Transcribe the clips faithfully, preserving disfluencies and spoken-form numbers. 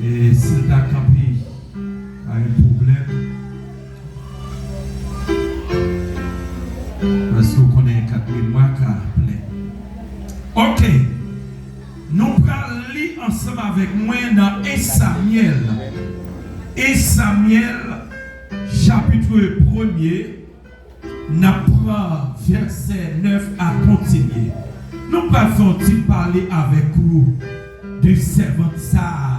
E si l ta kanpe, pa gen pwoblèm. Paske w konnen kat memwa ka plen. Ok. Nou pral li ansanm avèk mwen nan en Samyèl. En Samyèl, chapit premye, n ap pran vèsè nèf a kontinye. Nou pral fè yon ti pale avèk ou de sèvant sa a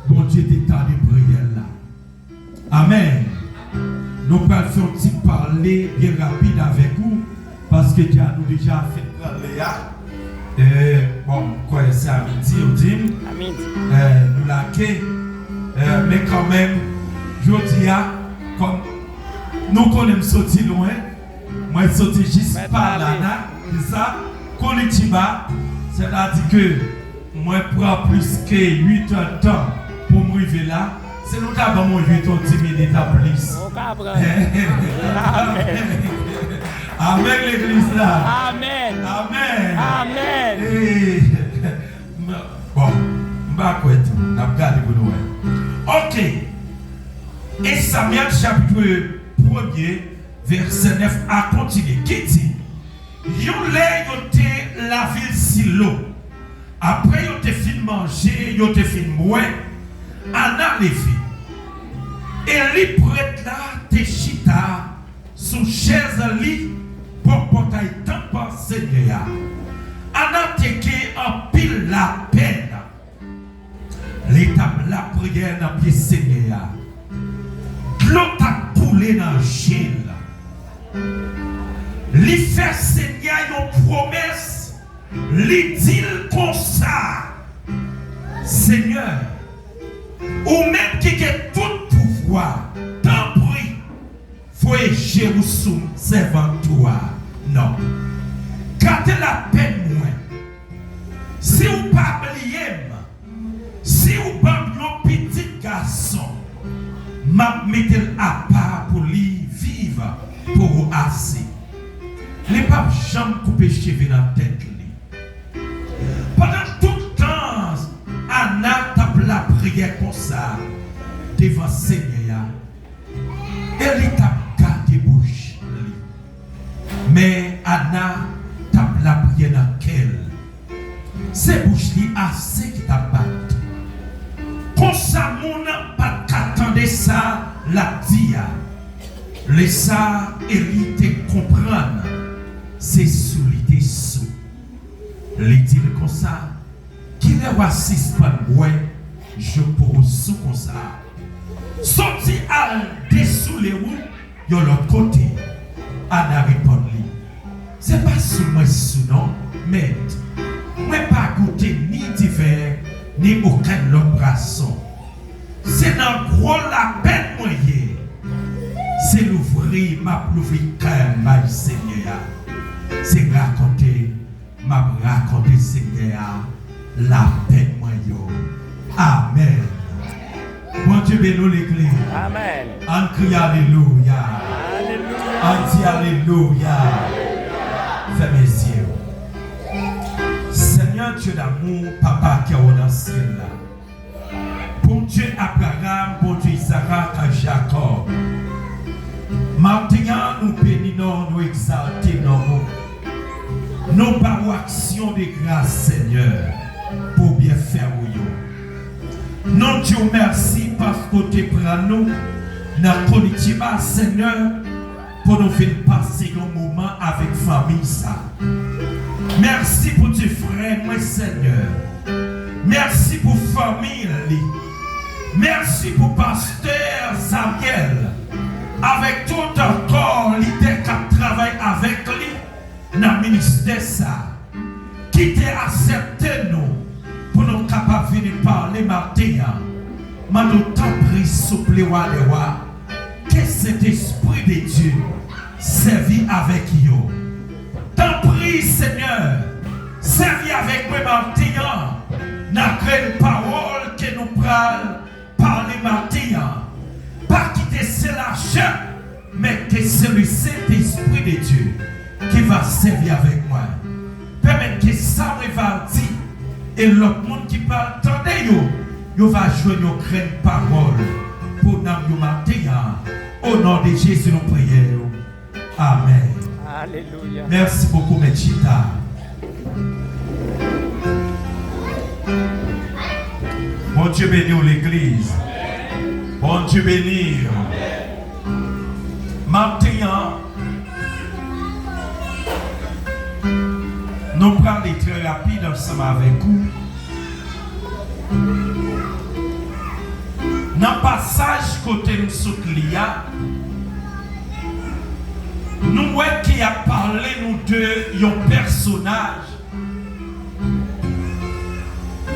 Bondye te tande priyè l la. Amèn. Nou pral fè yon ti pale byen rapid avèk ou, paske dja nou deja fin pran lè a. E, bon, m kwè se a midi, ou di m. A midi. E, nou lage. E, men kanmenm, jodi a, kòm nou konnen m soti lwen, mwen soti jis pa Lana, se sa, Curitiba, sètadi ke mwen pran plis ke uit èdtan pou m rive la. Si nou ta ban m yon uit, yon dis minit anplis. Ou ka pran. Amèn. Amèn, legliz la. Amèn. Amèn. Amèn. E, m, bon, m pa kwè tou. N ap gade pou nou wè. Ok. En Samyèl chapit premye, vèsè nèf a kontinye, ki di, yon lè yo te lavil Silo. Apre yo te fin manje, yo te fin bwè, Ana leve. Eli prèt la te chita sou chèz li bò pòtay tanp Senyè a. Ana te gen anpil lapenn. Li t ap lapriyè nan pye Senyè a. Dlo t ap koule nan je l. Li fè Senyè a yon pwomès. Li di l konsa, Senyè, ou menm ki gen tout pouvwa, tanpri, voye je ou sou sèvant ou a. Non. Gade lapenn mwen. Si w pa bliye m, si w ban m yon pitit gason, m ap mete l apa pou li viv pou ou ase. Li p ap janm koupe cheve nan tèt li. Pandan tout tan Ana t ap lapriyè konsa devan Senyè a, Eli t ap gade bouch li. Men Ana t ap lapriyè nan kè l. Se bouch li ase ki t ap bat. Konsa moun pa t ka tande sa l ap di a. Lè sa a, Eli te konprann se sou li te sou. Li di l konsa, kilè w a sispann bwè jouk pou w sou konsa? Soti al desoule ou yon lòt kote. Ana reponn li, se pa sou mwen sou non, mèt. Mwen pa goute ni diven, ni okenn lòt bwason. Se nan gwo lapenn mwen ye. Se louvri m ap louvri kè m bay Senyè a. Se rakonte m ap rakonte Senyè a lapenn mwen yo. Amèn. Bondye beni w, legliz. Amèn. Ann kriye alelouya. Alelouya. Ann di alelouya. Fèmen zye w. Senyè Dye damou, Papa ki anwo nan syèl la. Bondye Abraram, Bondye Izarak ak Jakòb. Maten an, nou beni non w, nou egzalte non w. Nou ba w aksyon de gras, Senyè, pou byenfè w yo. Nou di w mèsi paske w te pran nou nan Curitiba, Senyè, pou nou vin pase yon moman avèk fanmi sa. Mèsi pou ti frè mwen, Senyè. Mèsi pou fanmi li. Mèsi pou pastè Xavier avèk tout ankò lidè k ap travay avèk li nan ministè sa a, ki te aksepte nou pou nou kapab vini pale maten an. Mande w tanpri, souple, wa dè wa, ke Sentespri de Dye sèvi avèk yo. Tanpri, Senyè, sèvi avèk mwen maten an nan grenn pawòl ke nou pral pale maten an. Pa kite se lachè, men ke se le Sentespri de Dye ki va sèvi avèk mwen. Pèmèt ke sa mwen va di e lòt moun ki pral tande yo, yo va jwenn yon grenn pawòl pou nanm yo maten an. O non de Jezi, nou priye w. Amèn. Alelouya. Mèsi bokou, mèt chita. Bondye beni w, legliz. Bondye beni w. Maten an, nou prale trè rapid ansanm avèk ou. Nan pasaj kote m sot li a, nou wè ke y ap pale nou de yon pèsonaj.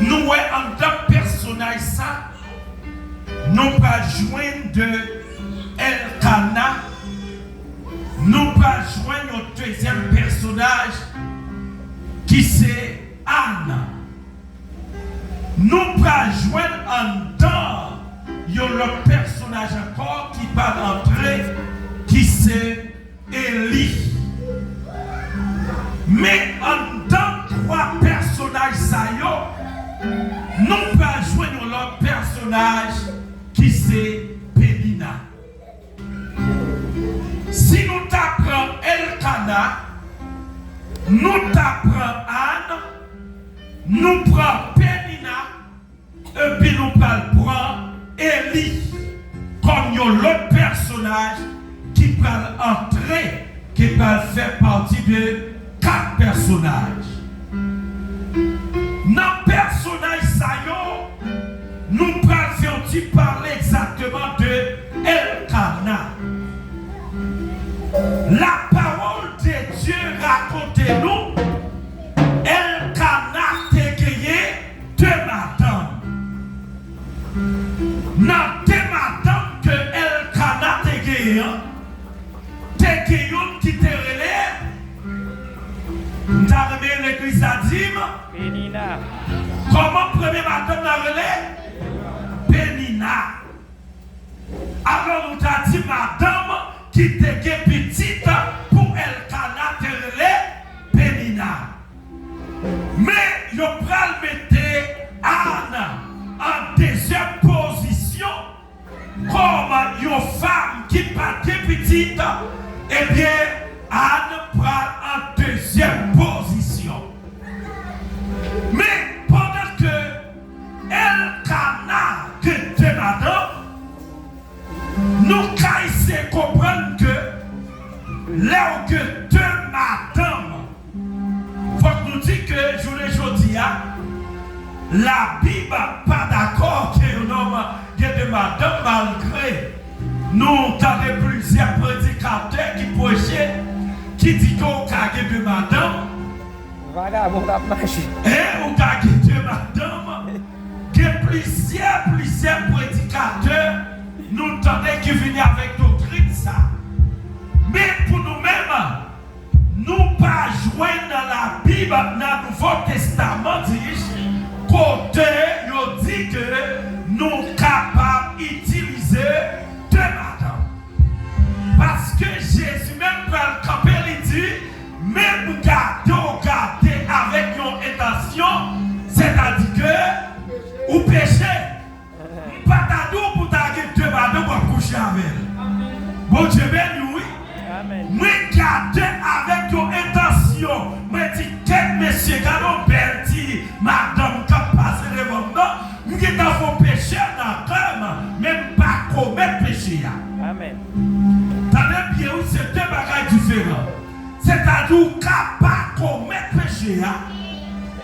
Nou wè anndan pèsonaj sa, nou pral jwenn de Èlkana, nou pral jwenn yon dezyèm pèsonaj ki se Ann. Nou pral jwenn anndan yon lòt pèsonaj ankò ki pral antre, ki se Eli. Men anndan twa pèsonaj sa yo, nou pral jwenn yon lòt pèsonaj ki se Penina. Si nou ta pran Èlkana, nou ta pran Ann, nou pran Penina, epi nou pral pran Eli kòm yon lòt pèsonaj ki pral antre, ki pral fè pati de kat pèsonaj. Nan pèsonaj sa yo, nou pral fè yon ti pale egzakteman de Èlkana. La parole de Dieu rakonte nou, Èlkana te genyen de madanm. Nan de madanm ke Èlkana te genyen an, te gen youn ki te rele, m ta renmen legliz la di m, Penina. Kòman premye madanm nan rele? Penina. Alò, nou ta di madanm ki te gen pitit pou Èlkana te rele Penina. Men, yo pral mete Ann an dezyèm pozisyon kòm yon fanm ki pa gen pitit. Ebyen, Ann pral an dezyèm pozisyon. Men, pandan ke Èlkana gen de madanm, nou ka eseye konprann ke lè w gen de madanm, fòk nou di ke jounen jodi a, Labib pa dakò ke yon nonm gen de madanm, malgre nou tande plizyè predikatè ki preche, ki di ke w ka gen de madanm. Vagabon k ap mache. E ou ka gen de madanm. Gen plizyè, plizyè predikatè nou tande ki vini avèk doktrin sa. Men pou nou menm, nou pa jwenn nan Labib, nan Nouvo Testaman, di, kote yo di ke nou kapab itilize de madanm. Paske Jezi menm pral kanpe, li di, menm gade w gade avèk yon entansyon, sètadi ke ou peche. M pa ta di w pou ta gen de madanm w ap kouche avè l. Bondye beni w, wi. Amèn. Mwen gade avèk yon entansyon. Mwen di, kèt mesye, gade yon bèl ti madanm k ap pase devan m nan. M gentan fè yon peche nan kè m, men m pa komèt peche a. Amèn. Tande byen, wi, se de bagay diferan. Sètadi, ou ka pa komèt peche a,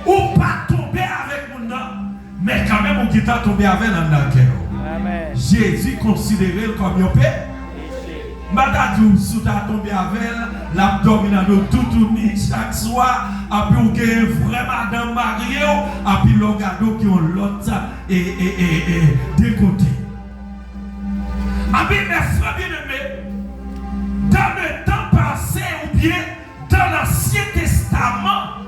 ou pa tonbe avèk moun nan, men kanmenm ou gentan tonbe avè l anndan kè w. Amèn. Jezi konsidere l kòm yon pe-, peche. M pa ta di w, si w ta tonbe avè l, l ap dòmi nan do toutouni chak swa, anpi w gen vrè madanm marye w, anpi lè w gade w gen yon lòt, e, e, e, e, de kote. Anpi, mes frères bien-aimés, dans le temps passé oubyen dans l'Ancien Testament,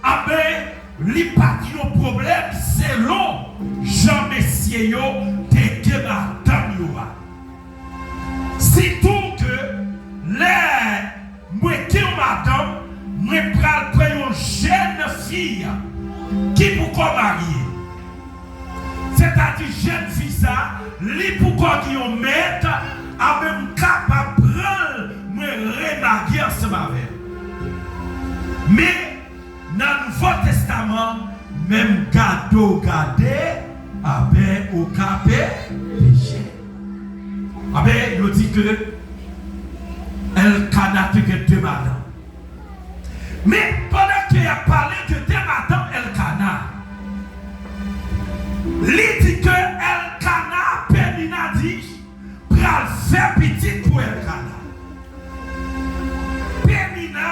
anben, li pa t yon pwoblèm selon jan mesye yo te gen madanm yo a. Sitou ke lè mwen gen yon madanm, mwen pral pran yon jèn fi ki poko marye. Sètadi, Ti jèn fi sa, li poukò gen yon mèt, a menm kapab pran l, mwen remage ansanm avè l. Men, nan Nouvo Testaman, menm gade w gade, a ben, ou ka pe-, peche. A ben, yo di ke Elkana te gen de madanm. Men, pandan ke y ap pale de de madanm Elkana, li di ke Elkana, Penina di, pral fè pitit pou Elkana. Penina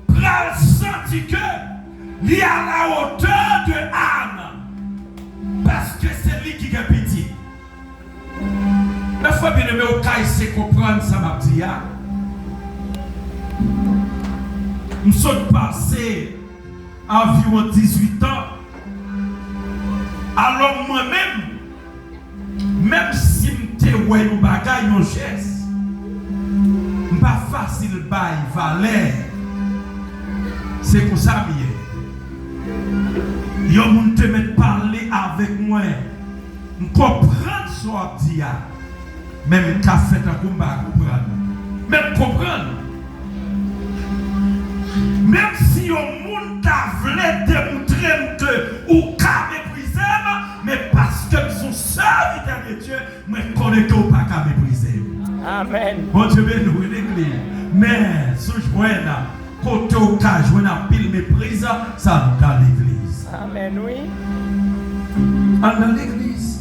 pral santi ke li a la wotè de Ann, paske se li ki gen pitit. Mè frè byeneme, ou ka eseye konprann sa m ap di a. M sot pase anviwon dizuit an. Alò, mwen menm, menm si m te wè yon bagay, yon jès, m pa fasil bay valè. Se konsa m ye. Yon moun te mèt pale avèk mwen. M konprann sa w ap di a, men m ka fè tankou m pa konprann. Men m konprann. Menm si yon moun ta vle demoutre m ke ou ka meprize m, men paske m se yon sèvitè de Dye, mwen konnen ke ou pa ka meprize m. Amèn. Bondye beni w, wi, legliz. Men, sou jwenn, kote w ka jwenn anpil mepriz, se anndan legliz. Amèn, wi. Anndan legliz.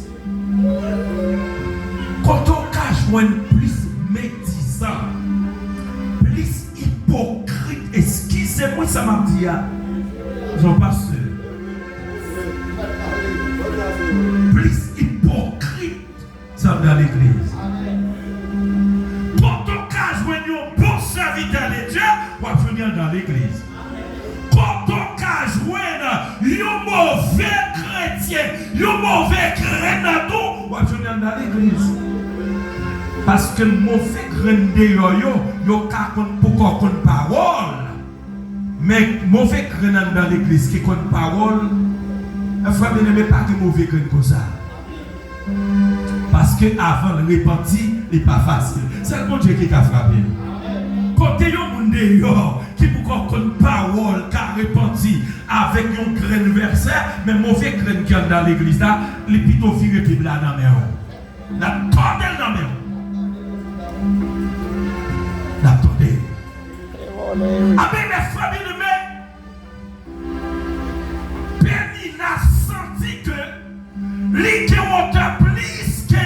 Kote w ka jwenn plis medizan, plis ipokrit, eskize mwen sa m ap di a, se yon pastè. Plis ipokrit, se anndan legliz. Kote w ka jwenn yon bon sèvitè de Dye, w ap jwenn li anndan legliz. Kote w ka jwenn yon move kretyen, yon move grenn tou, w ap jwenn anndan legliz. Paske move grenn deyò yo, yo ka konn poko konn pawòl. Men move grenn anndan legliz ki konn pawòl, frè byeneme, pa gen move grenn konsa. Paske avan l repanti, li pa fasil. Sèl Bondye ki ka frape l. Kote yon moun deyò ki poko konn pawòl ka repanti avèk yon grenn vèsè, men move grenn ki anndan legliz la, li pito vire Bib la nan men w. L ap tòde l nan men w. L ap tòde. Amen, mè frè byeneme. Penina santi ke li gen wotè plis ke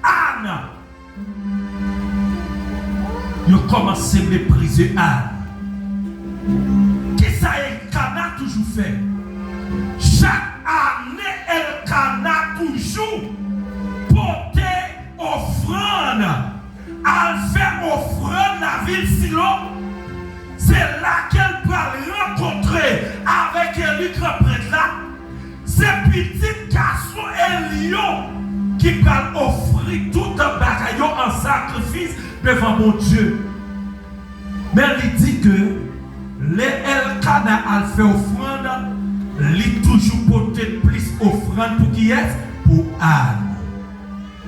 Ann. Yo kòmanse meprize Ann. Kisa Elkana toujou fè? Chak ane, Elkana toujou pote ofrann, al fè ofrann nan vil Silo. Se la ke l pral rankontre avèk Eli, gran prèt la. Se pitit gason Eli yo ki pral ofri tout bagay yo an sakrifis devan Bondye. Men li di ke lè Elkana al fè ofrann, li toujou pote plis ofrann pou kiyès? Pou Ann.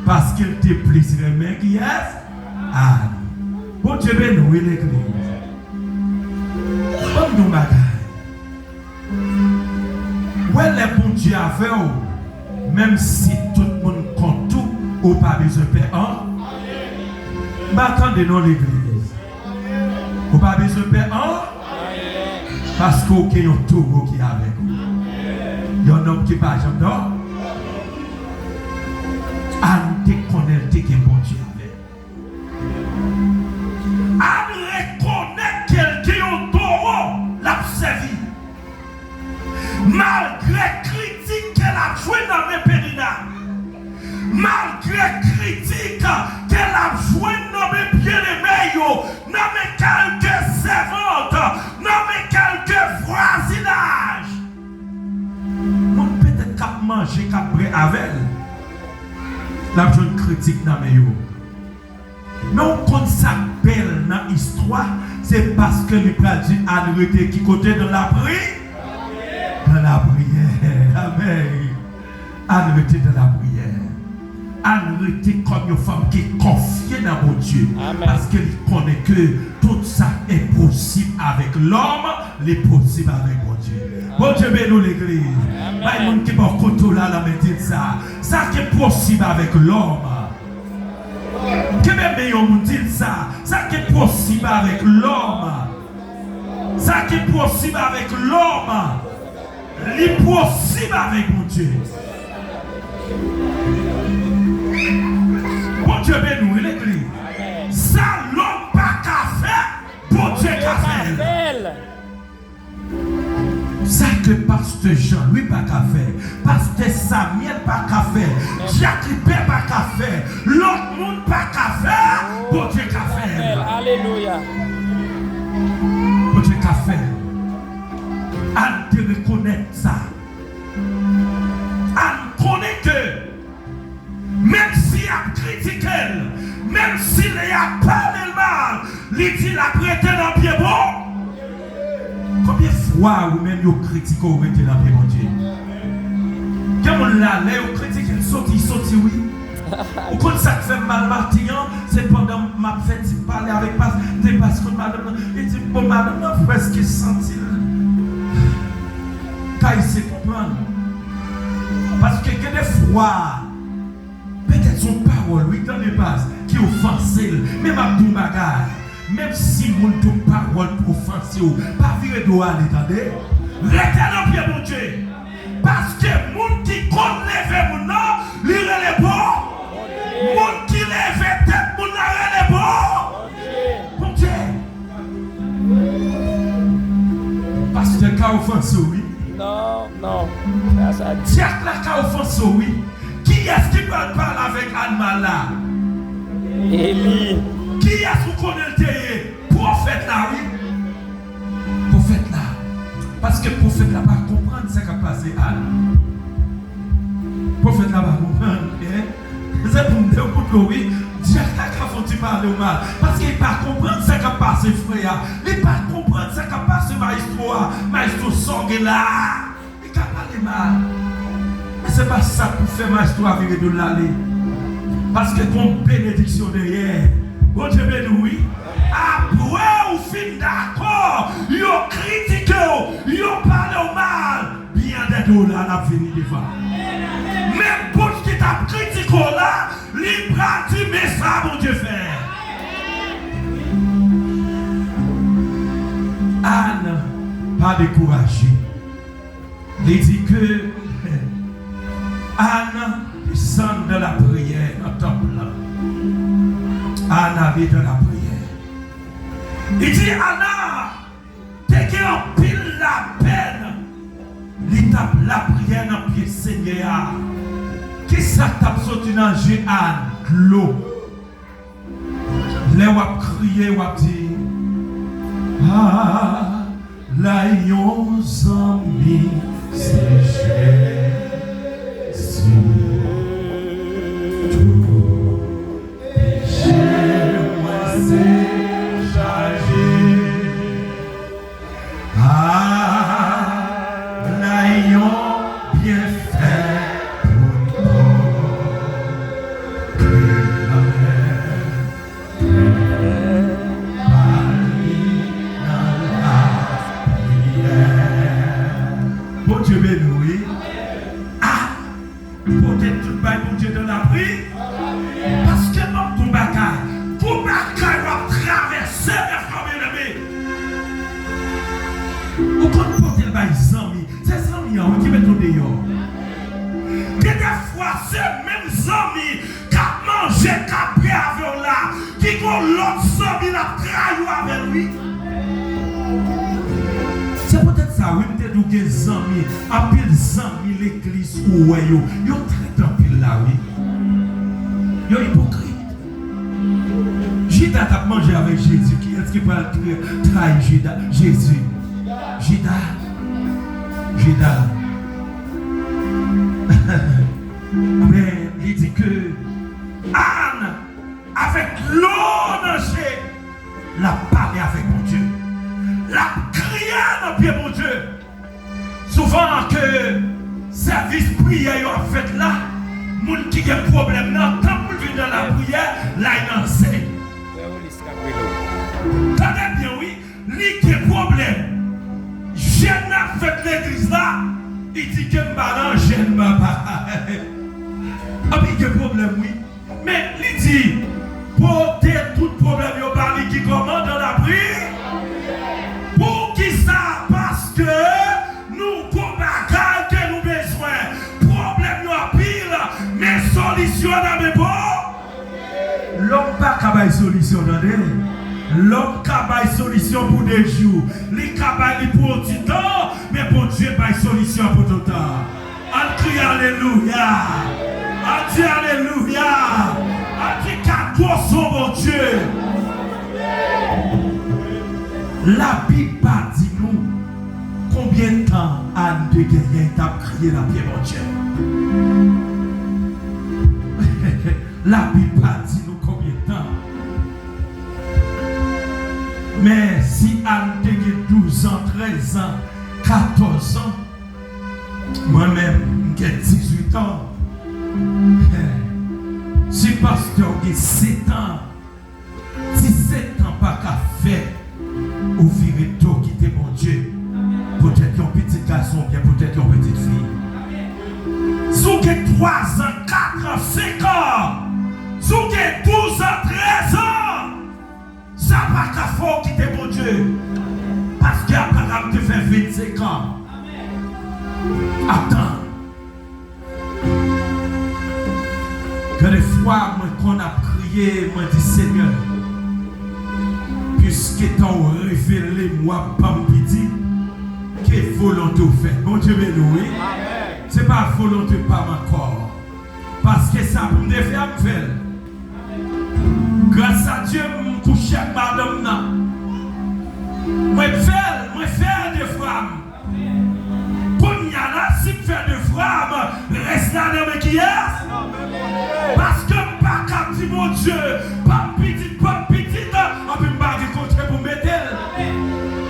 Paske l te plis renmen kiyès? Ann. Bondye beni w, wi, legliz. Ban m di w yon bagay. Wè, lè Bondye avè w, menm si tout moun kont ou, ou pa bezwen pè an. M pa tande non, legliz. Ou pa bezwen pè an, paske w gen yon towo ki avèk ou. Yon nonm ki pa janm dò. Ann te konnen l te gen Bondye avè l. Ann rekonèt ke l gen yon towo l ap sèvi. Malgre kritik ke l ap jwenn nan men Penina, malgre kritik ke l ap jwenn nan men byeneme yo, nan men kèlke sèvant, nan men kèlke vwazinaj, moun petèt k ap manje, k ap bwè avè l, l ap jwenn kritik nan men yo. Men w konn sa k bèl nan istwa, se paske li pral di Ann rete ki kote? Nan lapri-, nan lapriyè. Amèn. Ann rete nan lapriyè. Ann rete kòm yon fanm ki konfye nan Bondye. Amèn. Paske li konnen ke tout sa est possible avec l'homme, li posib avèk Bondye. Bondye beni w, legliz. Amèn. Bay moun ki bò kote w la, la men di l sa. Sa ki posib avèk lòm. Kenbe men yon moun, di l sa. Sa ki posib avèk lòm. Sa ki posib avèk lòm, li posib avèk Bondye. Bondye beni w, wi, legliz. Sa lòm pa ka fè, Bondye ka fè l. Sa ke pastè Jean Louis pa ka fè, pastè Samuel pa ka fè, Dyak Ripè pa ka fè, lòt moun pa ka fè, Bondye ka fè l. Alelouya. Bondye ka fè l. Ann te rekonèt sa. Ann konnen ke menm si y ap kritike l, menm si y ap pale l mal, li di l ap rete nan pye bon. Konbyen fwa ou menm yo kritike w, ou rete nan pye Bondye? Gen moun la, lè yo kritike l, soti, soti wi. Ou konn sa k fè m mal maten an? Se pandan m ap fè ti pale avèk pas, de pas kot madanm nan, li di, bon, madanm nan prèske santi l ka eseye konprann. Paske gen de fwa, petèt se yon pawòl, wi, tande pas, ki ofanse l. Men m ap di w yon bagay. Menm si moun di w pawòl pou ofanse w, pa vire do w ale, tande. Rete nan pye Bondye. Paske moun ki konn leve moun nan, li rele bon. Moun ki leve tèt moun nan, rele bon. Bondye. Pastè ka ofanse w, wi. Non, non. Sa, sa. Dyak la ka ofanse w, wi. Kiyès ki pral pale avèk Ann mal la? Eli. Kiyès ou konnen l te ye? Pwofèt la, wi. Pwofèt la. Paske pwofèt la pa konprann sa k ap pase Ann. Pwofèt la pa konprann, en? Se pou m te koute w, wi. Dyak la ka fè w ti pale w mal. Paske li pa konprann sa k ap pase frè a. Li pa konprann sa k ap pase mayestwo a. Mayestwo, sa w gen la a. Li ka pale mal. Men se pa sa k pou fè mayestwo a vire do l ale. Paske gon benediksyon dèyè. Bondye beni w, wi. Apre w fin dakò, yo kritike w, yo pale w mal, byen dèyè w la, l ap vini devan. Men bout ki t ap kritike w la, li pral di, men sa Bondye fè. Ann pa dekouraje. Li di ke Ann desann dan lapriyè nan tanp lan. Ann ale dan lapriyè. Li di Ana te gen anpil lapèn. Li t ap lapriyè nan pye Senyè a. Kisa k t ap soti nan je Ann? Dlo. Lè w ap kriye, w ap di, "A, la yon zanmi, se Jezi. Tout peche mwen se chaje." A, la yon byenfè pou n pòte lanmè pa li nan lapriyè. Bondye beni w, wi. A, pote tout bay Bondye nan lapri. Paske m ap di w bagay, gon bagay w ap travèse, frè m, byeneme. Ou konn pote l bay zanmi. Se zanmi an, wi, ki mete w deyò. Gen de fwa, se menm zanmi k ap manje, k ap bwè avè w la, ki gon lòt zanmi l ap trayi w avè l, wi. Se poutèt sa, wi, m te di w gen zanmi, anpil zanmi legliz ou wè yo, yo trèt anpil la, wi. Yo ipokrit. Jida t ap manje avèk Jezi. Kiyès ki pral tra-, trayi Jida? Jezi. Jida. Jida. Men, li di ke Ann, avèk dlo nan je, l ap pale avèk Bondye. L ap kriye nan pye Bondye. Souvan ke sèvis priyè yo ap fèt la, moun ki gen pwoblèm nan, tan pou l vin nan lapriyè, l al nan zen. Tande byen, wi. Li gen pwoblèm. Jèn nan fèt legliz la, li di ke m pa nan jèn, papa. Anpi gen pwoblèm, wi. Men li di, pote tout pwoblèm yo ba li ki kòmandan lapri. Poukisa? Paske nou gon bagay ke nou bezwen. Pwoblèm yo anpil, men solisyon nan men bon. Lòm pa ka bay solisyon, tande. Lòm ka bay solisyon pou de jou. Li ka bay li pou yon ti tan, men Bondye bay solisyon pou toutan. Ann kriye alelouya. Ann di alelouya. Ann di kat gwo son Bondye. Labib pa di nou konbyen tan Ann te genyen t ap kriye nan pye Bondye. Labib pa di nou konbyen tan. Men si Ann te gen douz an, trèz an, katòz an, mwen menm, m gen dizuit an. Si pastè w gen sèt an, disèt an pa ka fè ou vire do kite Bondye. Poutèt yon pitit gason oubyen poutèt yon pitit fi. Si w gen twa zan, kat an, senk an, si w gen douz an, trèz an, sa pa ka fè w kite Bondye. Paske Abraram te fè vennsenk an ap tann. Gen de fwa, mwen konn ap kriye, mwen di, Senyè, piske tan w revele m, w ap ban m pitit, ke volonte w fèt. Bondye beni w, wi. Se pa volonte pa m ankò. Paske sa pou m te fè a, m fè l. Gras a Dye, m kouche ak madanm nan. Mwen fè l, mwen fè devwa m. Kounye a la, si m fè devwa m, rès la nan men kiyès? Paske m pa ka di Bondye, ban m pitit, ban m pitit, anpi m pa gen kote pou m mete l.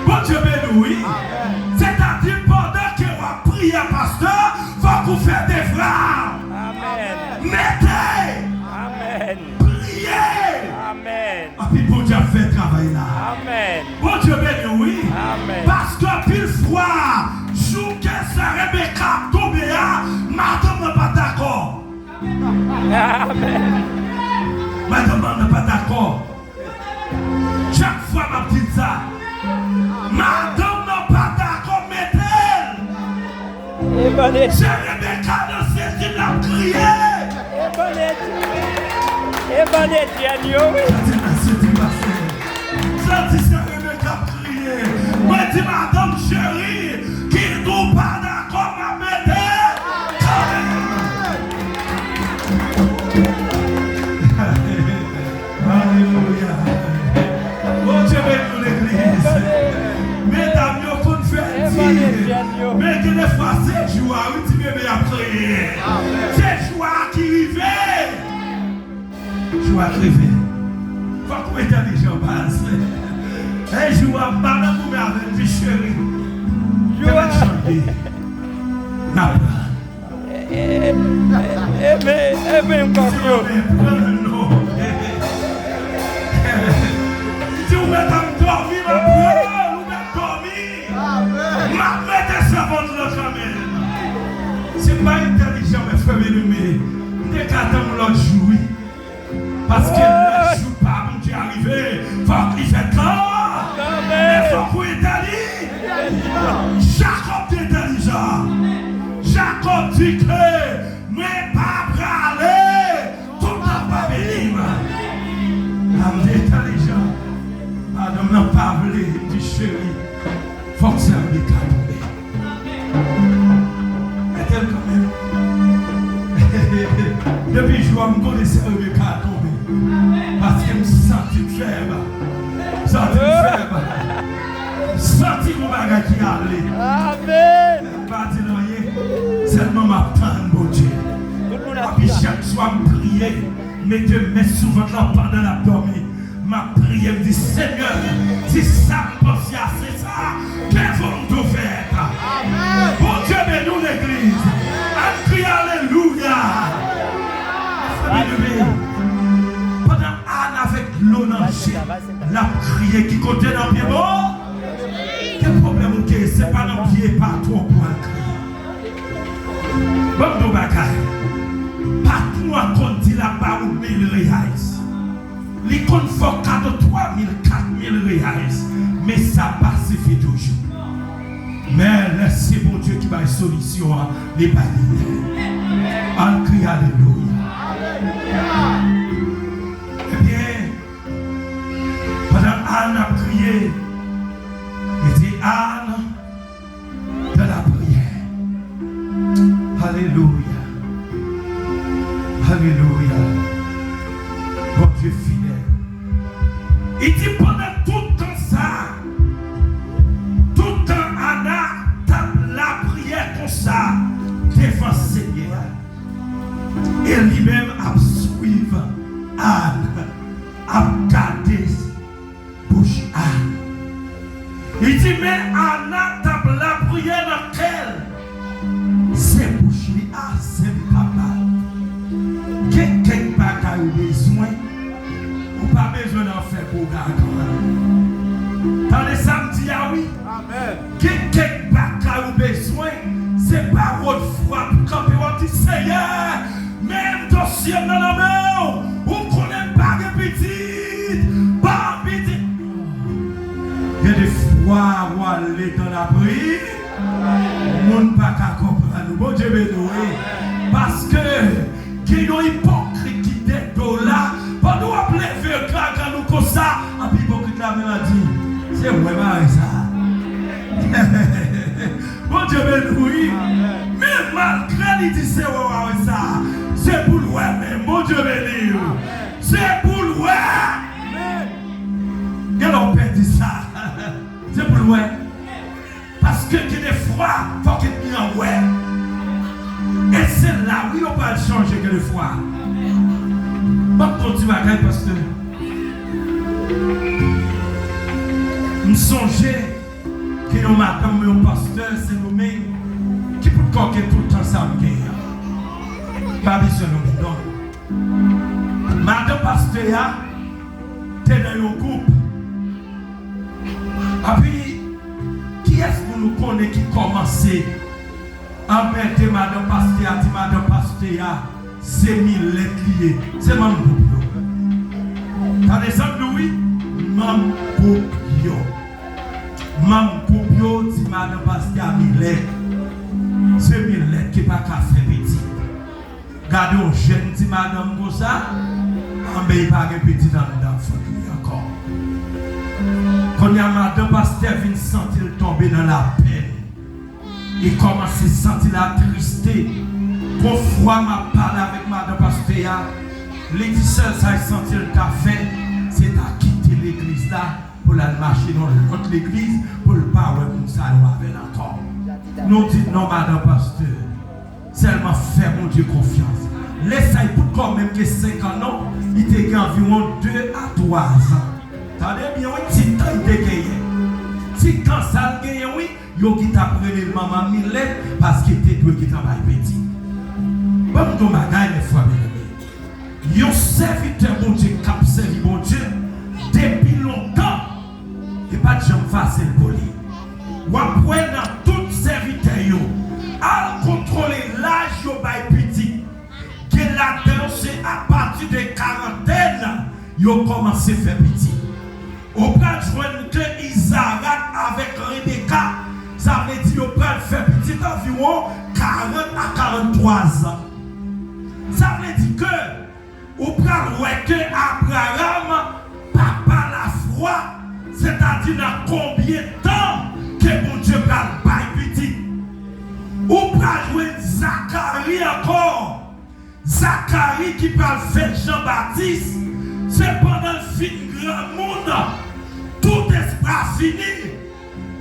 Bondye beni w, wi. Sètadi, pandan ke w ap priye, pastè, fòk ou fè devwa w. Mete! Priye! Anpi Bondye ap fè travay la. Bondye beni w, wi. Paske anpil fwa, jou ke sè Rebeka ap tonbe a, madanm nan pa t dakò. Madanm nan pa t dakò. Chak fwa m ap di sa, madanm nan pa dakò mete l. Sè Rebeka nan sezi l ap kriye. Santi nan sezi pase. Santi sè Rebeka ap kriye. Mwen di madanm cheri, kit ou pa dakò m ap mete kanmenm. Alelouya. Bondye beni nou legliz. Medam yo konn fè di, men gen de fwa se jou a wi ti bebe ap kriye. Se jou a ki rive. Jou a k rive. Fòk ou entèlijan baz. E jou a m pa nan goumen avè l di cheri. Jou a. N ap pran. E, e, e, e, e, men, e, men, m konprann. Si yo men pran non. Si w mèt ap dòmi, m ap pran l, ou mèt dòmi. M ap mete sèvant lan kanmenm. Si m pa entèlijan, men frè m e, m te ka tann yon lòt jou, wi. Paske lè jou pa Bondye a rive, fòk li fèt la. Men fòk ou entèli. Jakòb te entèlijan. Jakòb di ke mwen pa prale toutan w pa beni m. Madanm te entèlijan. Madanm nan pa vle di cheri. Fòk sè Rebeka tonbe. Mete l kanmenm. Depi jou a m konnen sè Rebeka tonbe. Paske m santi m fèb. M santi m fèb. M santi gon bagay ki ale. M pa di l anyen. Sèlman m ap tann Bondye. Epi chak swa m priye, m mete men sou vant lan pandan l ap dòmi. M ap priye, m di, Senyè, si sa m panse a se sa, ke volonte w fèt. Bondye beni w, legliz. Ann kriye alelouya. Ki kote nan pye bò? Ki pwoblèm ou gen? Se pa nan pye patwon pou al kriye. Ban m di w bagay. Patwon an konn di l ap ba ou mil reais. Li konn fè w kado twa mil, kat mil reais. Men sa pa sifi toujou. Men lè se Bondye ki bay solisyon an, li bay li menm. Ann kriye alelouya. Ebyen, pandan Ann ap kriye, li di, Ann, dans la prière. Alelouya. Alelouya. Bondye fidèl. Li di pandan tout tan sa, tout tan Ana t ap lapriyè konsa devan Senyè a, e li menm ap swiv Ana, ap gade bouch Ana. Li di, men Ana t ap lapriyè nan kè l. Se bouch li a, se li t ap ba l. Gen kèk bagay ou bezwen, ou pa bezwen nan fè pou gagan. Tande sa m di a wi. Amèn. Gen kèk bagay ou bezwen, se pawòl fwa pou kanpe w ap di, Seyè, men dosye m nan nan men w, ou konnen m pa gen pitit, ban m pitit. Gen de fwa w ale dan lapri, moun pa ka konprann ou. Bondye beni w, wi. Paske gen yon ipokrit ki dèyè do w la, pandan w ap leve gagan nou konsa, epi ipokrit la menm ap di, se mwen mare sa. Bondye beni w, wi. Men malgre li di se wè w a wè sa, se pou l wè menm. Bondye beni w. Se pou l wè. Gen lè w pèdi sa. Se pou l wè. Paske gen de fwa, fòk etmi an wè. E se la, wi, yo pral chanje gen de fwa. M ap di w ti bagay, pastè. M sonje gen yon madanm, yon pastè Sendomeng, ki poukò gen tout tan sa m genyen an. Pa bezwen nonmen non. Madanm pastè a te nan yon gwoup. Epi, kiyès moun ou konnen ki kòmanse anmède madanm pastè a, di madanm pastè a, se Milèt li ye. Se manm gwoup yo. Tande sa m di w wi, manm gwoup yo. Manm gwoup yo di madanm pastè a Milèt. Se Milèt ki pa ka fè pitit. Gade yon jèn ti madanm konsa, anben li pa gen pitit anndan vant li ankò. Kounye a madanm pastè vin santi l tonbe nan lapenn. Li kòmanse santi l atriste. Gon fwa m ap pale avèk madanm pastè a, li di sèl sa l santi l ta fè, se ta kite legliz la pou l al mache nan lòt legliz, pou l pa wè moun sa yo avè l ankò. Nou di non, madanm pastè. Sèlman fè Bondye konfyans. Lè sa li poukò menm gen senk an non, li te gen anviwon de a twa zan. Tande byen wi, ti tan li te genyen. Ti tan sa l genyen wi, yo gentan ap rele l manman Milèt paske te dwe gentan bay pitit. Ban m di w bagay, mè frè byeneme. Yon sèvitè Bondye k ap sèvi Bondye depi lontan, li pa t janm fasil pou li. W ap wè nan tout sèvitè yo, al kontwole laj yo bay pitit. Gen ladan yo se apati de karantèn yo kòmanse fè pitit. Ou pral jwenn ke Izarak avèk Rebeka, sa vle di yo pral fè pitit anviwon karant a karanntwa zan. Sa vle di ke ou pral wè ke Abraram, papa lafwa, sètadi nan konbyen tan ke Bondye pral bay pitit. Ou pral jwenn Zakari ankò. Zakari ki pral fè Jan Batis, se pandan l fin granmoun, tout espwa fini,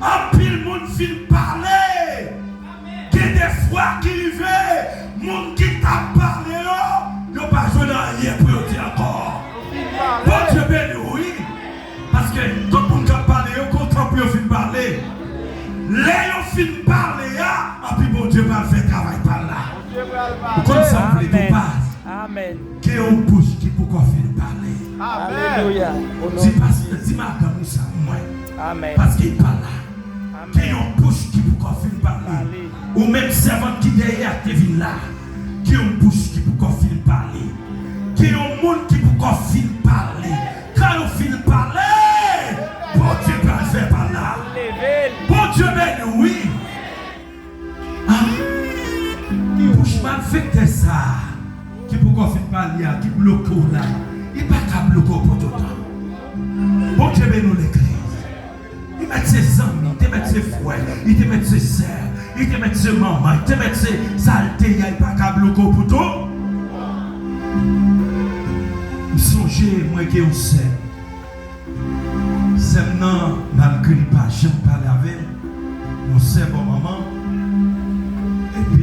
anpil moun fin pale. Gen de fwa ki rive, moun ki t ap pale yo, yo pa jwenn anyen pou yo di ankò. Bondye beni w, wi. Paske tout moun k ap pale yo kontan pou yo fin pale. Lè yo fin pale a, epi Bondye pral fè travay pa l la. Ou konn sa m vle di w pa. Amèn. Gen yon bouch ki poko fin pale. Alelouya. Di pas, di madanm ou sa pou mwen. Amèn. Paske li pa la. Amèn. Gen yon bouch ki poko fin pale. Pale. Ou menm sèvant ki dèyè a te vin la. Gen yon bouch ki poko fin pale. Gen yon moun ki poko fin pale. Kan yo fin pale, Bondye pral fè pa la. Leve l. Bondye beni w, wi. Ah, bouch malfektè sa a ki poko fin pale a, ki bloke w la, li pa ka bloke w pou toutan. Bondye beni w, legliz. Li mèt se zanmi, li te mèt se frè, li te mèt se sè, li te mèt se manman, li te mèt se sa l te ye a, li pa ka bloke w pou tou. M sonje mwen gen yon sè. Sè m nan, malgre li pa janm pale avè m, yon sè bò manman, epi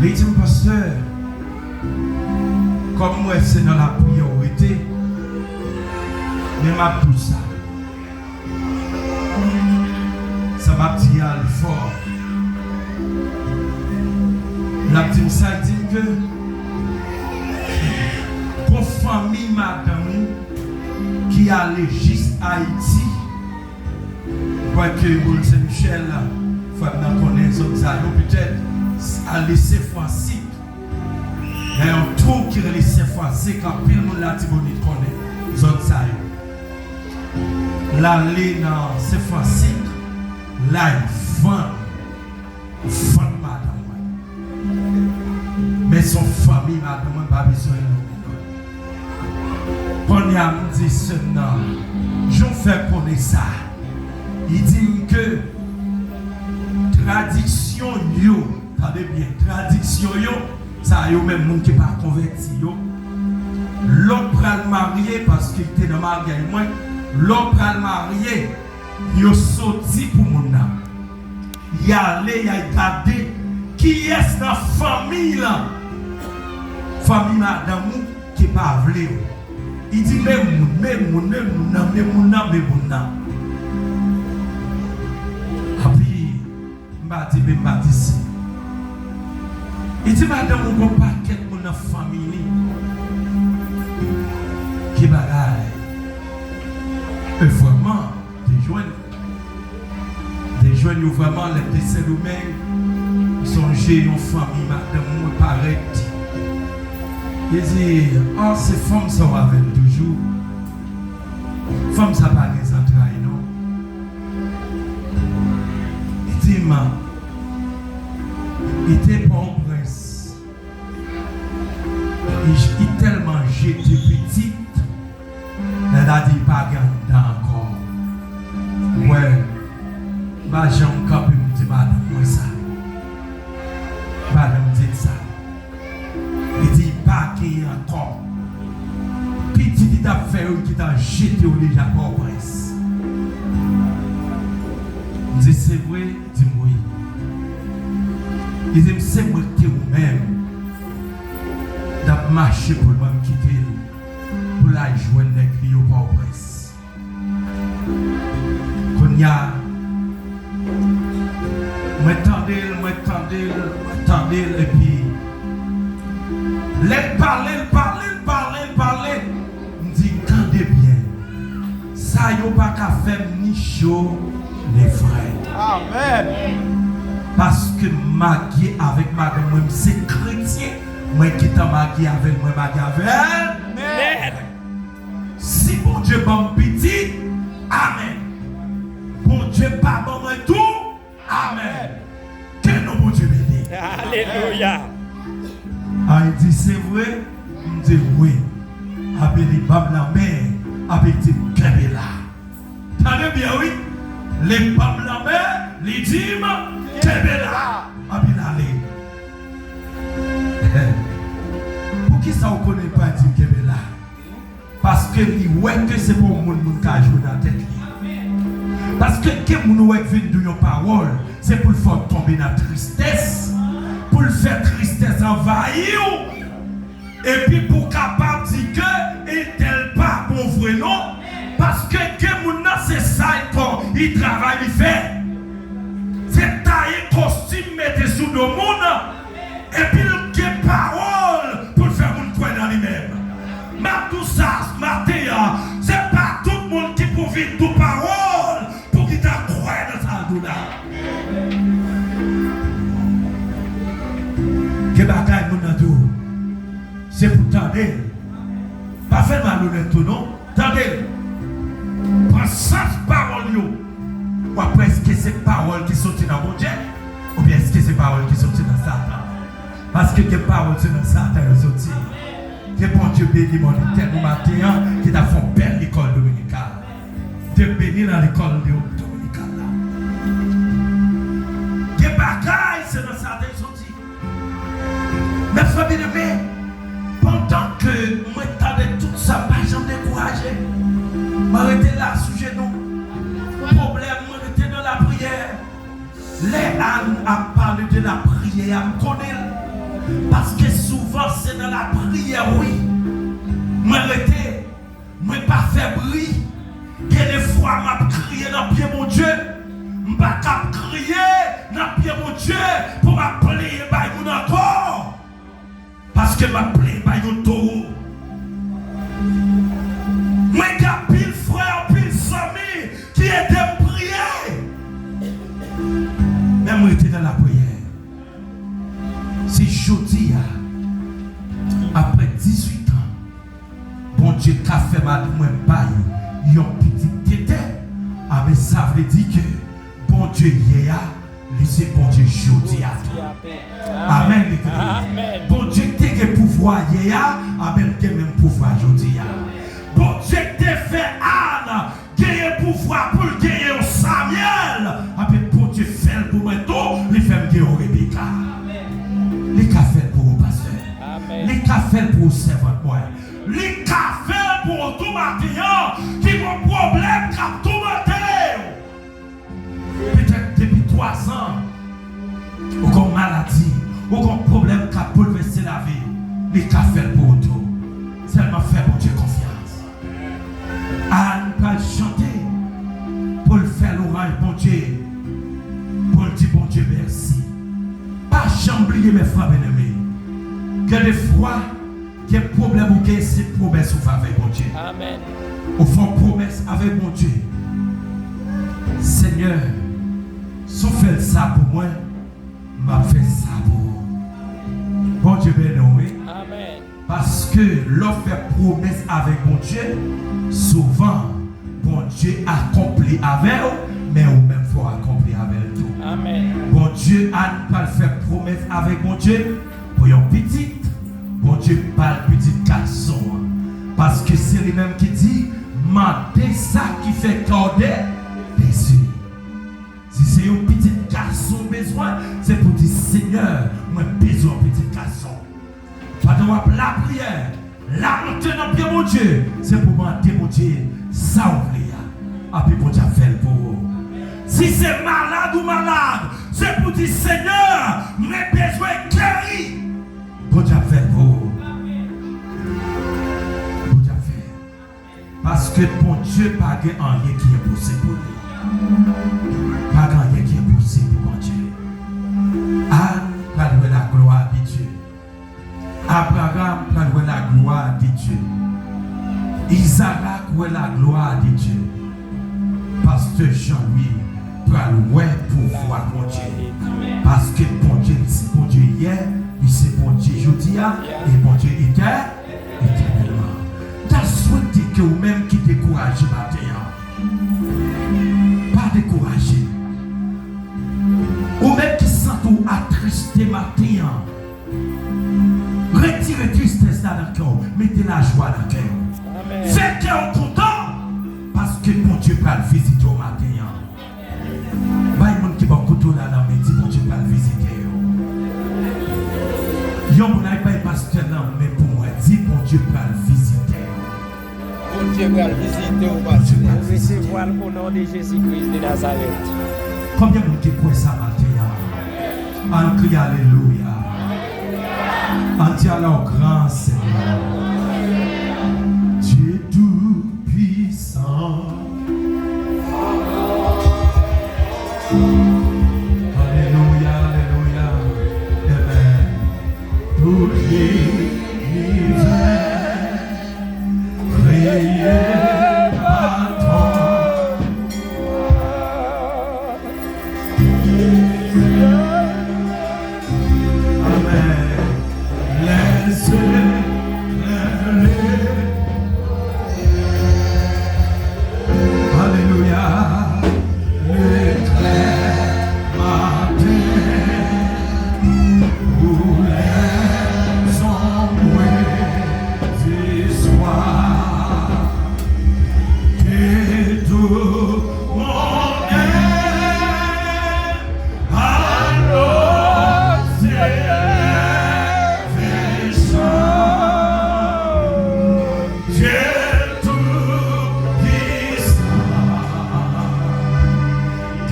li di m, pastè, kòm m wè se nan lapriyè w rete, men m ap di w sa. Sa m ap di a, li fò. L ap di m sa, l di m ke gon fanmi madanm ou ki ale jis Ayiti. M kwè ke Bòl Sen Michèl, frè m nan konnen zòn sa yo, petèt, ale Sen Fransik. Nan yon twou ki rele Sen Fransik, anpil moun Latibonit konnen zòn sa yo. L ale nan Sen Fransik, l al vann, vann madanm mwen. Men se yon fanmi madanm mwen, m pa bezwen nonmen non. Kounye a, m di sè m nan, jan w fè konnen sa? Li di m ke tradiksyon yo, tande byen, tradiksyon yo, sa yo menm moun ki pa konvèti yo, lè w pral marye, paske l te nan maryaj mwen, lè w pral marye, yo soti pou moun nan. Y ale, y al gade kiyès nan fanmi lan, fanmi madanm ou ki pa vle w. Li di, men moun, men moun, men moun nan, men moun nan, men moun nan. Epi, m pa di, men m pa di si. Li di, madanm ou gon pakèt moun nan fanmi li. Ki bagay? E vrèman, te jwenn. Te jwenn yo vrèman lè m te Sendomeng, m sonje yon fanmi madanm mwen parèt. Li di, ah, se fanm sa w avè l toujou? Fanm sa pa gen zantray non. Li di m, li te Pòtoprens. Li, li tèlman jete pitit, sètadi li pa gen anndan ankò. Wè, m pa janm kanpe m di madanm mwen sa. M pa janm di l sa. Li di li pa genyen ankò. Pitit li t ap fè yo, li gentan jete yo deja Pòtoprens. M di, se vre? Li di m wi. Li di m, se mwen ki te ou menm t ap mache pou l ban m kite l, pou l al jwenn nèg li yo Pòtoprens. Kounye a, mwen tande l, mwen tande l, mwen tande l, epi lè l pale, l pale, l pale, l pale, m di, tande byen. Sa yo pa ka fè m ni cho ni frèt. Amèn. Paske m marye avèk madanm mwen, m se kretyen, mwen gentan marye avè l, mwen marye avè l. Amèn. Si Bondye ban m pitit, amèn. Bondye pa ban mwen tou, amèn. Ke non Bondye beni. Alelouya. A, li di, se vre? M di, wi. Epi li ban m lanmen, epi li di m, kenbe la. Tande byen, wi. Li ban m lanmen, li di m, kenbe la. Epi l ale. Poukisa w konnen l pa di m kenbe la? Paske li wè ke se pa yon moun moun ka jwe nan tèt li. Paske gen moun ou wè k vin di w yon pawòl, se pou l fè w tonbe nan tristès, pou l fè tristès anvayi w, epi pou w kapab di ke entèl pa bon vre non, paske gen moun nan se sa l fè, li travay li fè. Se taye kostim mete sou do moun, epi l gen pawòl pou l fè moun kwè nan li menm. M ap di w sa maten an, se pa tout moun ki pou vin di w pawòl pou ki ta kwè nan sa l di w la. Gen bagay moun nan di w, se pou tande l. Pa fè l malonèt tou non. Tande l. Pran sans pawòl yo. W ap wè èske se pawòl ki soti nan Bondye, oubyen èske se pawòl ki soti nan Satan. Paske gen pawòl se nan Satan yo soti. Ke Bondye beni moniteur nou maten an, ki t ap fè yon bèl lekòl dominikal. Dye beni nan lekòl de dominikal la. Gen bagay se nan Satan yo soti. Mezanmi, pandan ke mwen tande tout sa, m pa janm dekouraje. Mwen rete la sou jenou. Pwoblèm, mwen rete nan lapriyè. Lè Ann ap pale de lapriyè a, m konnen l. Paske souvan se nan lapriyè, wi. Mwen rete, mwen pa fè bri. Gen de fwa m ap kriye nan pye Bondye. M pa kab kriye nan pye Bondye pou m ap plenyen bay moun ankò. Paske m ap plenyen bay yon towo. Mwen gen anpil frè, anpil zanmi ki ede m priye. Men m rete nan lapriyè. Si jodi a, apre dizuit an, Bondye ka fè madanm mwen bay yon pitit tete, a, men sa vle di ke Bondye yè a, li se Bondye jodi a tou. Amèn, legliz. Bondye ki te gen pouvwa yè a, amèn, li gen menm pouvwa jodi a. Bondye ki te fè Ann genyen pouvwa pou l genyen yon Samyèl, amèn, Bondye fè l pou mwen tou, li fè m gen yon Rebeka. Li ka fè l pou ou, pastè. Li ka fè l pou ou, sèvant mwen. Li ka fè l pou ou tou maten an, ki gon pwoblèm k ap toumante w. Petèt depi twazan, ou gon maladi, ou gon pwoblèm k ap boulvèse lavi w, li ka fè l pou ou tou. Sèlman fè Bondye konfyans. Ann pral chante pou l fè lwanj Bondye, pou l di Bondye mèsi. Pa janm bliye, mè frè byeneme, ke defwa, gen pwoblèm ou gen, se pwomès ou fè avèk Bondye. Amèn. Ou fè yon pwomès avèk Bondye. Senyè, si w fè l sa pou mwen, m ap fè sa pou ou. Bondye beni w, wi. Amèn. Paske lè w fè pwomès avèk Bondye, souvan, Bondye akonpli avè w, men ou menm fò w akonpli avè l tou. Amèn. Bondye, Ann pral fè pwomès avèk Bondye pou yon pitit. Bondye ba l pitit gason an. Paske se li menm ki di, mande sa ki fè kè w de-, dezi. Si se yon pitit gason w bezwen, se pou di, Senyè, mwen bezwen yon pitit gason. Pandan w ap lapriyè, lamante nan pye Bondye, se pou mande Bondye sa w vle a. Epi Bondye ap fè l pou ou. Si se malad ou malad, se pou di, Senyè, mwen bezwen geri. Bondye ap fè l pou ou. Bondye ap fè l. Paske Bondye pa gen anyen ki enposib pou li. Pa gen anyen ki enposib pou Bondye. Ann pral wè la gloire de Dieu. Abraham pral wè la gloire de Dieu. Izarak wè la gloire de Dieu. Pastè Jean Louis pral wè pouvwa Bondye. Paske Bondye, li se Bondye yè, li se Bondye jodi a, e Bondye etè-, etènèlman. M ta swete ke ou menm ki dekouraje maten an, pa dekouraje. Ou menm ki santi w atriste maten an, retire tristès la nan kè w, mete lajwa nan kè w. Amèn. Fè kè w kontan, paske Bondye pral vizite w maten an. Bay moun ki bò kote w la nan men, di Bondye pral vizite w. Yon moun ay bay pastè nan men pou mwen, di Bondye pral vizite w. Bondye pral vizite w, pastè. Bondye pral vizite w. Resevwa l o non de Jezi Kris de Nazarèt. Konbyen moun ki kwè sa maten an? Ann kriye alelouya. Ann di, alors grand Seigneur, Dieu tout-puissant. Alelouya, alelouya. Amen. Tout linivè kreye pa twa. Amèn. Lè solèy leve. Alelouya. Leklè maten, ou lèzonm di swa. Ke tou monnen adore Senyè, fè chan. Dye tou pwisan,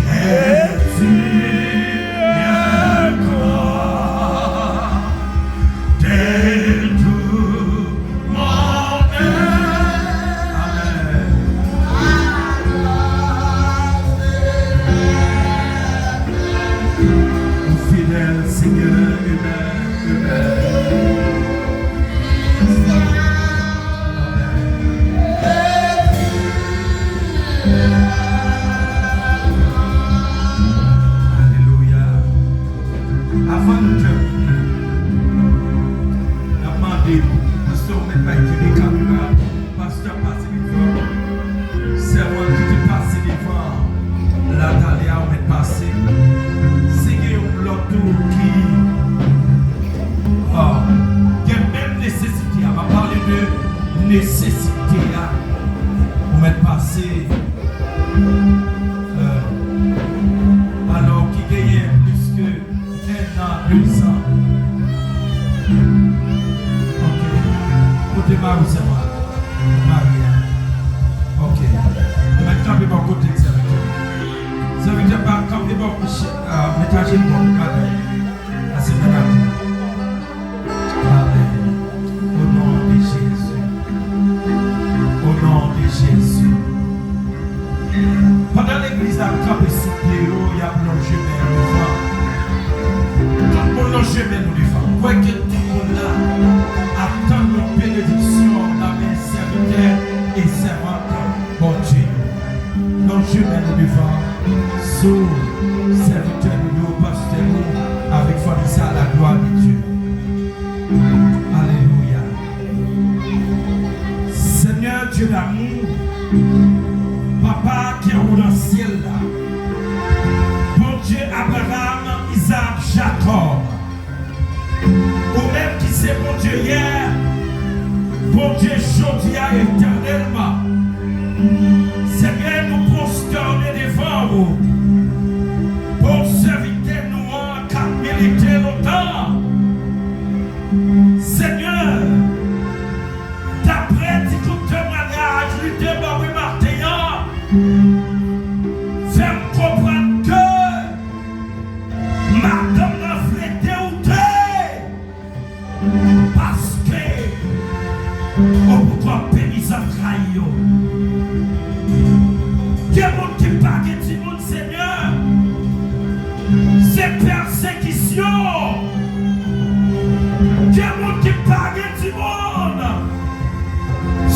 ke Dye gran, ke tou monnen. Amèn. Ou fidèl, Senyè, amèn. Alelouya. Avan nou tèmine, n ap mande pastè ou mèt bay kenbe kamera. Pastè pase devan. Sèvant ki te pase devan la talè a, ou mèt pase. Si gen yon lòt tou ki, ah, gen menm nesesite a, m ap pale de nesesite a, ou mèt pase. Euh, alò, ki genyen plis ke en an, de zan. Ok. Kote mari w, sè mwen? Mari a. Ok. Mèt kanpe bò kote l, sèvitè. Sèvitè, pa kanpe bò kote, ah, mèt aje l bò, madanm. Pase nan lakou. Amèn. O non de Jezi. O non de Jezi. Pandan legliz la ap kanpe sou pye yo, y ap lonje men yo devan. Tout moun lonje men nou devan. Kwè ke tout moun la ap tann yon benediksyon nan men sèvitè e sèvant Bondye yo. Lonje men nou devan sou sèvitè nou yo, pastè nou, avèk fanmi sa, la gloire de Dieu. Alelouya. Seigneur Dieu d'amour, Papa ki anwo nan syèl la, Bondye Abraram, Izak, Jakòb, ou menm ki se Bondye yè, Bondye jodi a, etènèlman. Senyè, nou pwostène devan ou pou sèvitè nou an k ap milite lontan. Senyè, daprè ti kout temwayaj li te ban mwen maten an, fè m konprann ke madanm nan vle dewoute paske ou poko beni zantray yo. Gen moun ki pa gen timoun, Senyè, se pèsekisyon. Gen moun ki pa gen timoun,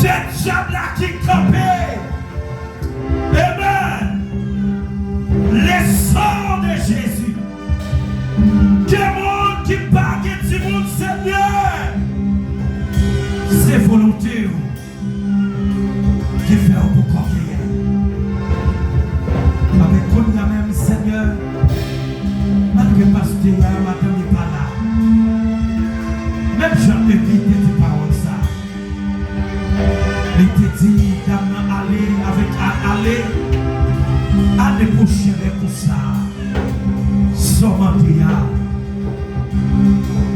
se dyab la ki kanpe. Amen. Le sang de Jésus. Gen moun ki pa gen timoun, Senyè, se volonte w ki fè w poko genyen. Anben, kounye a menm, Senyè, malgre pastè a, madanm li pa la, menm jan Eli te di pawòl sa, li te di dam nan ale avèk a-, ale, ane pwochèn lè konsa, sa w mande a,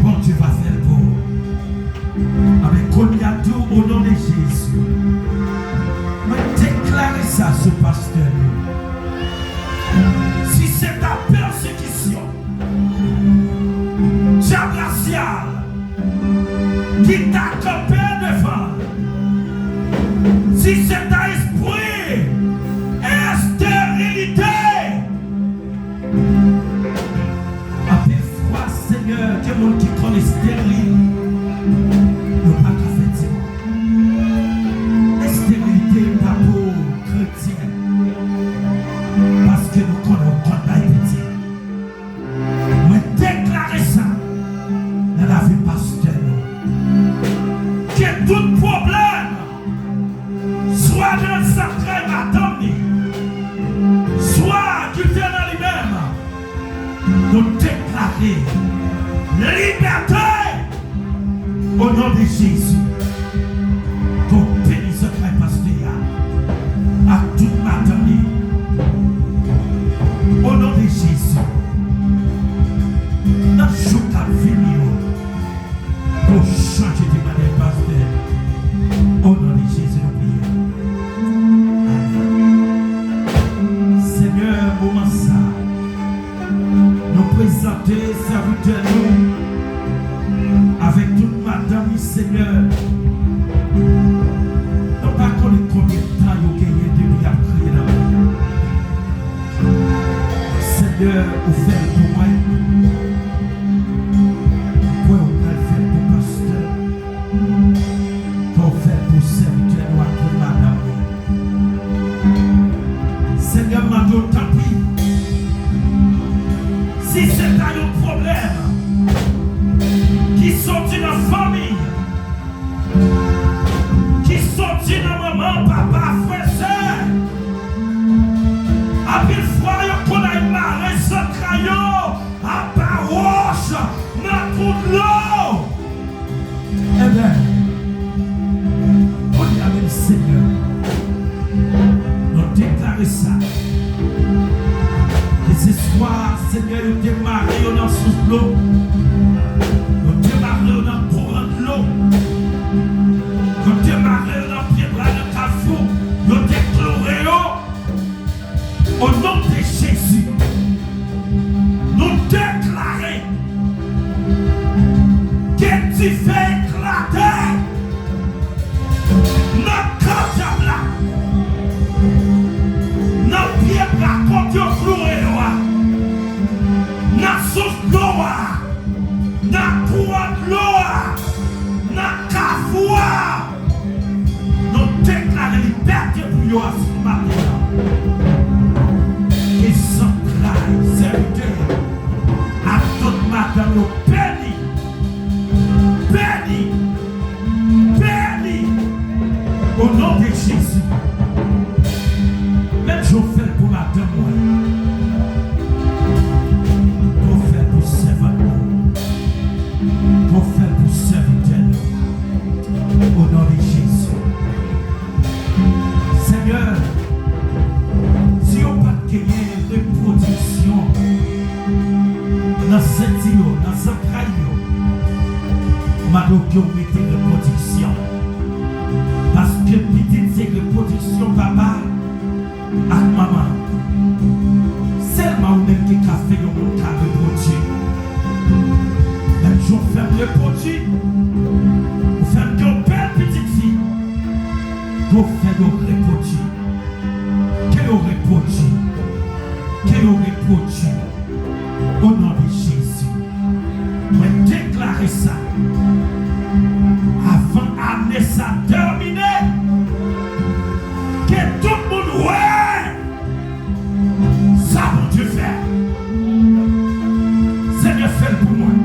Bondye va fè l pou ou. Anben, kounye a tou, o non de Jezi, mwen deklare sa sou pastè nou. Si se ta pèsekisyon, dyab rasyal ki ta kanpe devan l, si se ta espri esterilite, anpil fwa, Senyè, gen moun ki konn esteril, Lavi pastè nou. Ke tout pwoblèm, swa nan zantray madanm li, swa ki te nan li menm, nou deklare libète o non de Jezi. Ke w beni zantray pastè a ak tout madanm li. O non de Jezi. Nan jou k ap vini yo, pou chanje temwayaj pastè. O non de Jezi, nou priye. Amèn. Senyè, moman sa, nou prezante sèvitè nou avèk tout madanm li, Senyè. Nou pa konnen konbyen tan yo genyen depi y ap kriye nan men yo. Senyè, ou fè l pou mwen. Mwen kwè ou pral fè l pou pastè. Ke w fè l pou sèvitè nou ak tout madanm nou. Senyè, m mande w, tanpri, si se ta yon pwoblèm ki soti nan fanmi, ki soti nan manman, papa, frè, sè. Anpil fwa, yo konn al mare zantray yo anba wòch, nan twou dlo. Ebyen, kounye a menm, Senyè, nou deklare sa. Ke se swa, Senyè, yo te mare yo nan sous dlo, yo te mare yo nan kouran dlo, yo te mare yo nan pyebwa nan kafou, yo te kloure yo. O non de Jezi, nou deklare ke dife eklate nan kan dyab la, nan pyebwa kote yo kloure yo a, nan sous dlo a, nan kouran dlo a, nan kafou a. Nou deklare libète pou yo a si maten an. Ke zantray sèvitè a ak tout madanm yo beni, beni, beni, o non de Jezi. Menm jan w fè l pou madanm mwen, ke w fè l pou sèvant mwen, ke w fè l pou sèvitè nou. O non de Jezi. Senyè, si yo pa t genyen repwodiksyon nan senti yo, nan zantray yo, m mande w ke w mete repwodiksyon. Paske pitit se repwodiksyon papa ak manman. Sèlman ou menm ki ka fè yon moun ka repwodui. Menm jan w fè m repwodui, ou fè m gen yon bèl pitit fi, ke w fè yo repwodui. Ke yo repwodui. Ke yo repwodui. O non de Jezi, mwen deklare sa. Avan ane sa tèmine, ke tout moun wè sa Bondye fè. Senyè, fè l pou mwen.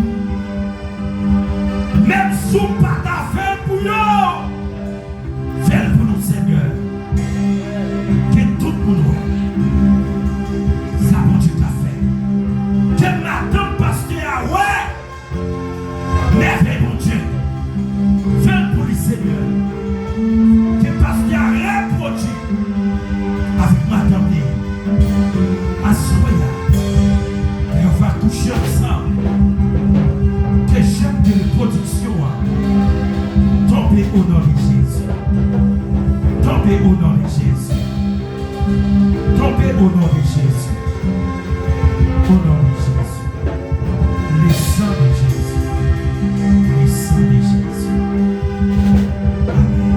Menm si w pa ta fè l pou yo, fè l pou nou, Senyè. Ke tout moun wè sa Bondye ka fè. Ke madanm pastè a wè mèvèy Bondye. Fè l pou li, Senyè. Ke pastè a repwodui avèk madanm li. Aswè a, lè yo va kouche ansanm, ke jèm de repwodiksyon an tonbe o non de Jezi. Tonbe o non de Jezi. Tonbe o non de Jezi. O non de Jezi. Le sang de Jésus. Le sang de Jésus. Amen.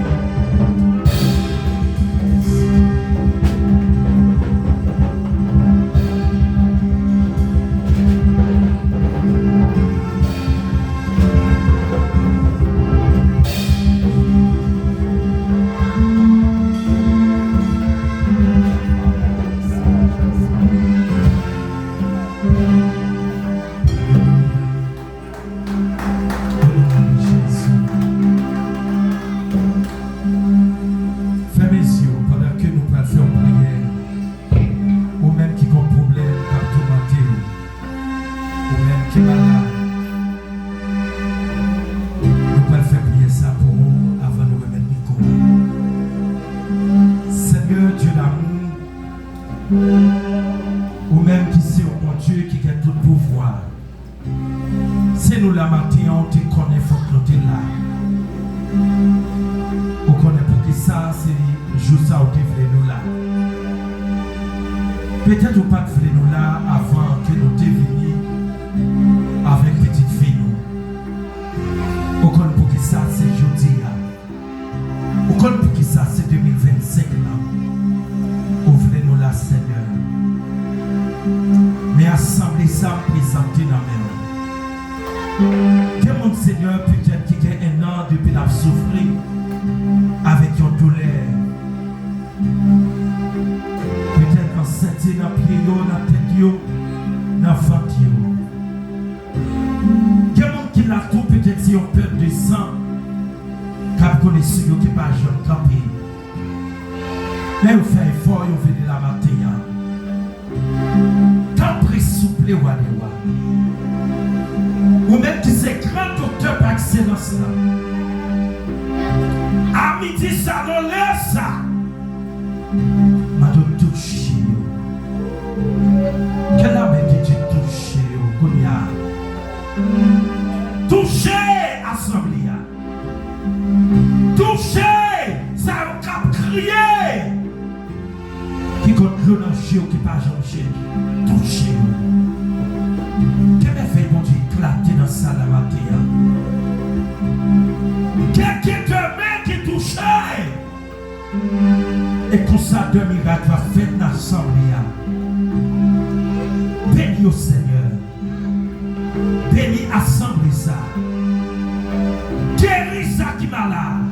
sa w te vle nou la. Petèt ou pa t vle nou la avan ke nou te vini avèk pitit fi nou. Ou konn poukisa se jodi a. Ou konn poukisa se de mil vennsenk lan ou vle nou la, Senyè. Men asanble sa m prezante nan men w. Gen moun, Senyè, petèt ki gen en an depi l ap soufri avèk yon doulè. Petèt nan senti, nan pye yo, nan tèt yo, nan vant yo. Gen moun ki la tou, petèt se yon pèt de san k ap koule sou yo ki pa janm kanpe. Men yo fè efò, yo vini la maten an. Tanpri, souple, Wa dè wa. Ou menm ki se gran doktè pa ekselans lan. A midi sa, nan lè sa, mande w touche yo. Ke la men de Dye touche yo kounye a. Touche asanble a. Touche sa yo k ap kriye. Ki gen dlo nan je yo ki pa janm jeni. Touche yo. Ke mèvèy Bondye eklate nan sal la maten an. Ke, ke demen ki touche. E konsa de mirak va fèt nan asanble a. Beni yo, Senyè. Beni asanble sa. Geri sa ki malad.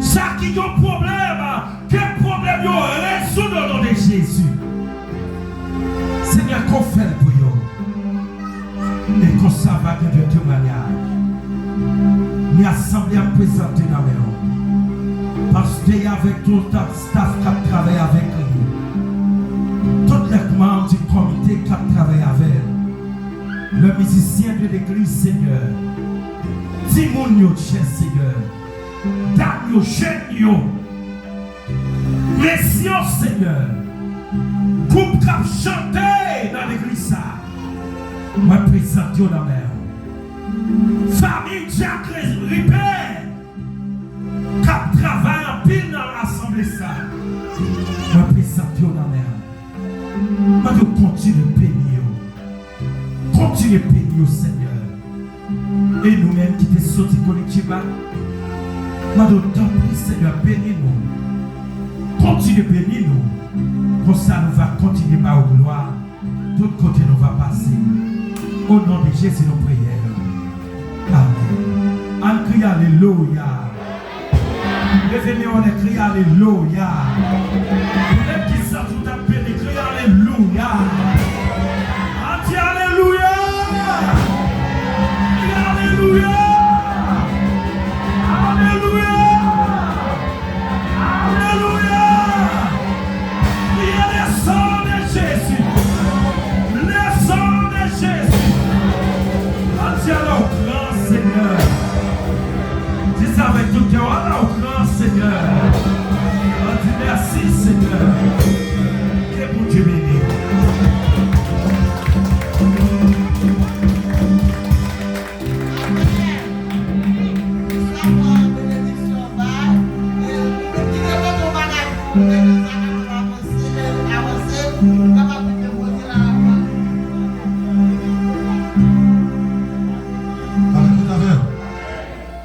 Sa ki gen pwoblèm, ke pwoblèm yo rezoud o non de Jezi. Senyè, ke w fè l pou yo. E konsa va gen de temwayaj. Men asanble a m prezante nan men w. Pastè a avèk tout staf k ap travay avèk li. Tout lòt manm di komite k ap travay avè l. Le mizisyen de legliz, Senyè. Timoun yo, chè Senyè. Dam yo, jèn yo. Mesye yo, Senyè. Gwoup k ap chante nan legliz sa. Mwen prezante yo nan men w. Fanmi dyak Ripè k ap travay anpil nan asanble sa. Mwen prezante yo nan men w. Mande w kontinye beni yo. Kontinye beni yo, Senyè. E nou menm ki te soti Kounitiba, mande w tanpri, Senyè, beni nou. Kontinye beni nou. Konsa nou va kontinye ba w glwa tout kote nou va pase. O non de Jezi, nou priyè. Amèn. Ann kriye alelouya. Leve men w anlè, kriye alelouya. Ou menm ki santi w t ap beni, kriye alelouya. Ann di alelouya. Kriye alelouya. Alelouya. Alelouya. Priye le sang de Jésus. Le sang de Jésus. Ann di ala w gran, Senyè. Di sa avèk tout kè w, ala w gran, Senyè. Ann di mèsi, Senyè. Ke Bondye beni w. Sa pran benediksyon bay, e, kite kote w bagay pou legliz la kapab avanse, e, avanse, kapab vin depoze la avan. Avèk tout afè.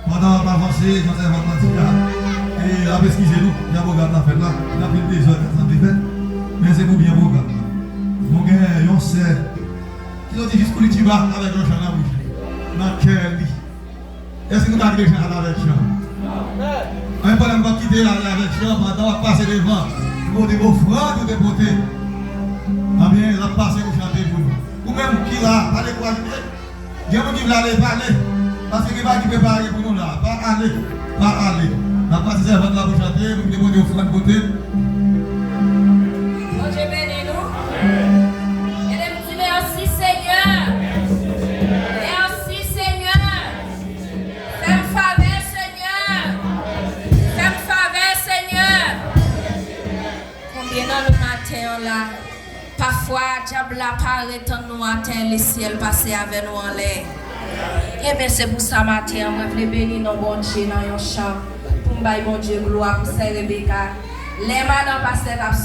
Pandan w ap avanse, jan sèvant lan di a, e, ap eskize nou, jan pwogram la fèt la, gen anpil dezòd k ap sanble fèt, men se pou byen pwogram la. Nou gen yon sè ki soti jis Kounitiba avèk yon chan nan bouch li, nan kè li. Èske nou ka kite chan al avèk chan? Anyen pwoblèm, w ap kite l ale avèk chan pandan w ap pase devan pou pote ofrann ou te pote. Ebyen, l ap pase pou chante pou nou. Ou menm ki la, pa dekouraje. Gen moun ki vle ale, pa ale. Paske gen bagay ki prepare pou nou la. Pa ale. Pa ale. N ap pase sèvant la pou chante, pou te pote ofrann pote. Bondye beni nou. Ede m di mèsi, Senyè. Mèsi, Senyè. Fè m favè, Senyè. Fè m favè, Senyè. Konbyen nan nou maten an la, pafwa dyab la parèt tann nou atè, lesyèl pase avè nou anlè? Ebyen, se pou sa maten an, mwen vle beni non Bondye nan yon chan, pou m bay Bondye glwa pou sè Rebeka. Lè madan pastè t ap